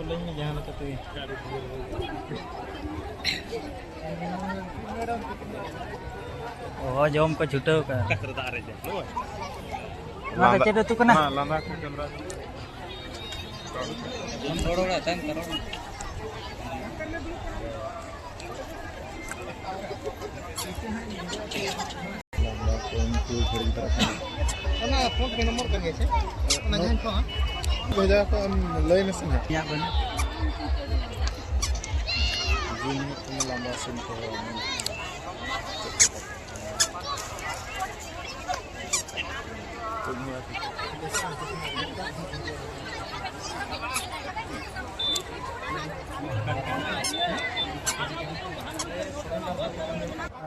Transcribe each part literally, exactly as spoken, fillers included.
ᱡᱟᱦᱟᱸ ᱞᱮᱠᱟ ᱛᱮᱜᱮ᱾ ᱚ, ᱡᱚᱢ ᱠᱚ ᱪᱷᱩᱴᱟᱹᱣ ᱠᱟᱱᱟ᱾ ᱱᱚᱣᱟ ᱫᱚ ᱪᱮᱫ ᱩᱛᱩ ᱠᱟᱱᱟ? ᱞᱟᱸᱫᱟ ᱠᱚ ᱠᱮᱢᱨᱟ᱾ ᱚᱱᱟ ᱯᱷᱳᱱ ᱯᱮ ᱱᱚᱢᱵᱚᱨ ᱠᱟᱱ ᱜᱮᱭᱟ ᱥᱮ? ᱚᱱᱟ ᱡᱟᱦᱟᱸᱧ ᱯᱷᱳᱱᱟ᱾ ᱵᱷᱮᱡᱟ ᱠᱚ ᱟᱢ ᱞᱟᱹᱭ ᱢᱮᱥᱮ ᱱᱟᱦᱟᱜ᱾ ᱤᱧᱟᱹᱜ ᱵᱟᱹᱱᱩᱜ᱾ ᱡᱤᱞ ᱦᱩᱭᱩᱜ ᱠᱟᱱᱟ ᱞᱟᱸᱫᱟ ᱥᱤᱢ ᱠᱚ᱾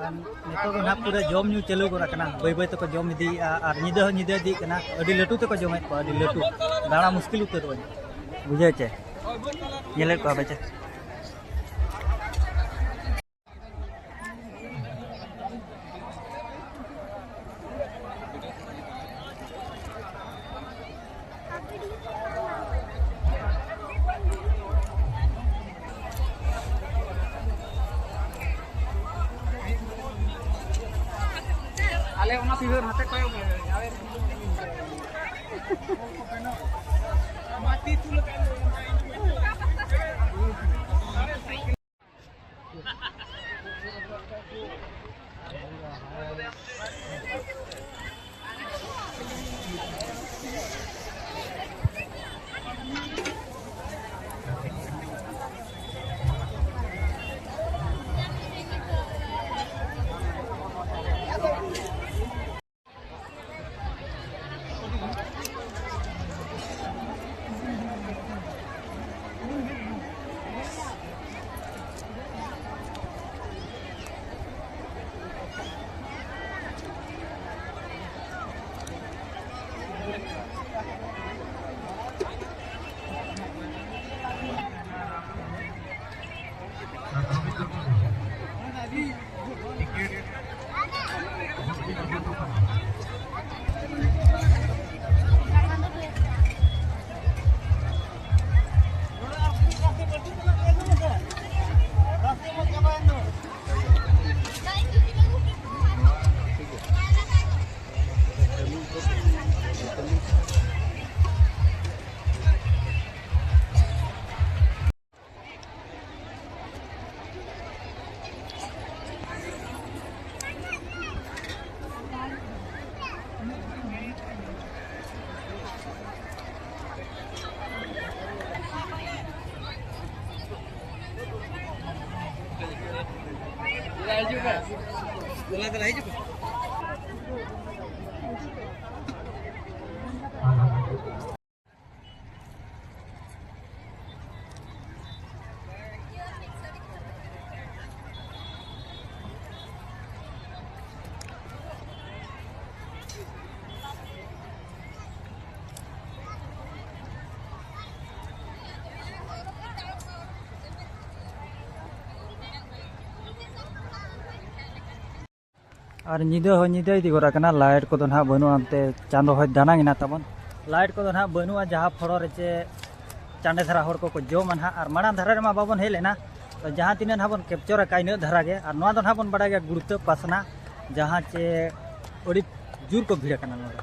ᱟᱨ ᱱᱤᱛᱚᱜ ᱫᱚ ᱱᱟᱦᱟᱜ ᱯᱩᱨᱟᱹ ᱡᱚᱢ ᱧᱩ ᱪᱟᱹᱞᱩ ᱜᱚᱫ ᱟᱠᱟᱱᱟ, ᱵᱟᱹᱭ ᱵᱟᱹᱭ ᱛᱮᱠᱚ ᱡᱚᱢ ᱤᱫᱤᱭᱮᱫᱼᱟ ᱟᱨ ᱧᱤᱫᱟᱹ ᱦᱚᱸ ᱧᱤᱫᱟᱹ ᱤᱫᱤᱜ ᱠᱟᱱᱟ᱾ ᱟᱹᱰᱤ ᱞᱟᱹᱴᱩ ᱛᱮᱠᱚ ᱡᱚᱢᱮᱫ ᱠᱚᱣᱟ, ᱟᱹᱰᱤ ᱞᱟᱹᱴᱩ, ᱫᱟᱬᱟ ᱢᱩᱥᱠᱤᱞ ᱩᱛᱟᱹᱨᱚᱜᱼᱟ᱾ ᱵᱩᱡᱷᱟᱹᱣ ᱪᱮ? ᱧᱮᱞᱮᱫ ᱠᱚᱣᱟ ᱯᱮ ᱪᱮ? ᱟᱞᱮ ᱚᱱᱟ ᱯᱤᱲᱟᱹ ᱱᱟᱛᱮ ᱠᱚᱭᱚᱜ ᱢᱮ᱾ ᱟᱞᱮ ᱢᱟᱴᱤ ᱛᱩᱞ ᱟᱠᱟᱫ ᱟᱨ ᱧᱤᱫᱟᱹ ᱦᱚᱸ ᱧᱤᱫᱟᱹ ᱤᱫᱤ ᱜᱚᱫ ᱟᱠᱟᱱᱟ, ᱞᱟᱭᱤᱴ ᱠᱚᱫᱚ ᱱᱟᱦᱟᱜ ᱵᱟᱹᱱᱩᱜᱼᱟ, ᱚᱱᱛᱮ ᱪᱟᱸᱫᱚ ᱦᱚᱸᱭ ᱫᱟᱱᱟᱝ ᱮᱱᱟ ᱛᱟᱵᱚᱱ᱾ ᱞᱟᱭᱤᱴ ᱠᱚᱫᱚ ᱱᱟᱦᱟᱜ ᱵᱟᱹᱱᱩᱜᱼᱟ, ᱡᱟᱦᱟᱸ ᱯᱷᱚᱲᱚ ᱨᱮ ᱪᱮ ᱪᱟᱸᱰᱮ ᱫᱷᱟᱨᱟ ᱦᱚᱲ ᱠᱚᱠᱚ ᱡᱚᱢᱟ ᱱᱟᱦᱟᱜ᱾ ᱟᱨ ᱢᱟᱲᱟᱝ ᱫᱷᱟᱨᱟ ᱨᱮᱢᱟ ᱵᱟᱵᱚᱱ ᱦᱮᱡ ᱞᱮᱱᱟ, ᱛᱚ ᱡᱟᱦᱟᱸ ᱛᱤᱱᱟᱹᱜ ᱱᱟᱦᱟᱜ ᱵᱚᱱ ᱠᱮᱯᱪᱚᱨ ᱟᱠᱟᱫ ᱤᱱᱟᱹᱜ ᱫᱷᱟᱨᱟ ᱜᱮ᱾ ᱟᱨ ᱱᱚᱣᱟ ᱫᱚ ᱱᱟᱦᱟᱜ ᱵᱚᱱ ᱵᱟᱲᱟᱭ ᱜᱮᱭᱟ ᱜᱩᱲᱛᱟᱹ ᱯᱟᱥᱱᱟ, ᱡᱟᱦᱟᱸ ᱪᱮ ᱟᱹᱰᱤ ᱡᱳᱨ ᱠᱚ ᱵᱷᱤᱲ ᱟᱠᱟᱱᱟ ᱱᱚᱰᱮ᱾